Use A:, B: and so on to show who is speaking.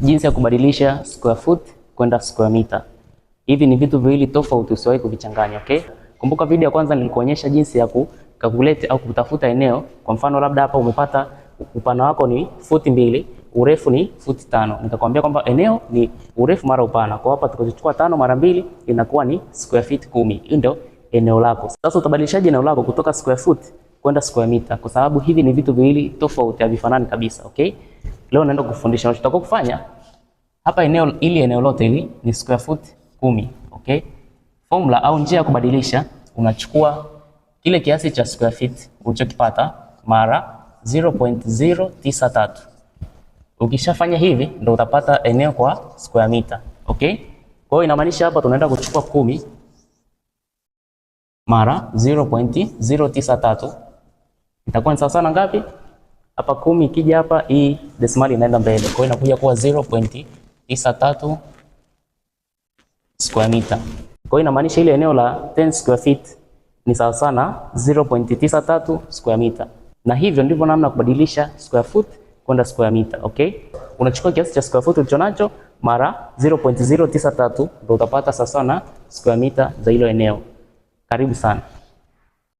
A: Jinsi ya kubadilisha square foot kwenda square meter. Hivi ni vitu viwili tofauti, usiwahi kuvichanganya, okay? Kumbuka video ya kwanza nilikuonyesha jinsi ya kukalculate au kutafuta eneo. Kwa mfano labda hapa umepata upana wako ni futi 2, urefu ni futi 5. Nikakwambia kwamba eneo ni urefu mara upana. Kwa hapa tukichukua 5 mara 2 inakuwa ni square feet 10. Hiyo ndio eneo lako. Sasa utabadilishaje eneo lako kutoka square foot kwenda square meter? Kwa sababu hivi ni vitu viwili tofauti, havifanani kabisa, okay? Leo naenda kufundisha unachotakiwa kufanya hapa. Eneo ili eneo lote hili ni square foot 10, okay? Formula au njia ya kubadilisha, unachukua kile kiasi cha square feet ulichokipata mara 0.093. Ukishafanya hivi ndio utapata eneo kwa square meter, okay? Kwa hiyo inamaanisha hapa tunaenda kuchukua 10 mara 0.093 itakuwa ni sawa sana ngapi? Hapa 10 ikija hapa, hii desimali inaenda mbele, kwa hiyo inakuja kuwa 0.93 square meter. Kwa hiyo inamaanisha ile eneo la 10 square feet ni sawa sana 0.93 square meter. Na hivyo ndivyo namna kubadilisha square foot kwenda square meter, okay? Unachukua kiasi cha square foot ulichonacho mara 0.093 ndio utapata sawa sana square meter za hilo eneo. Karibu sana.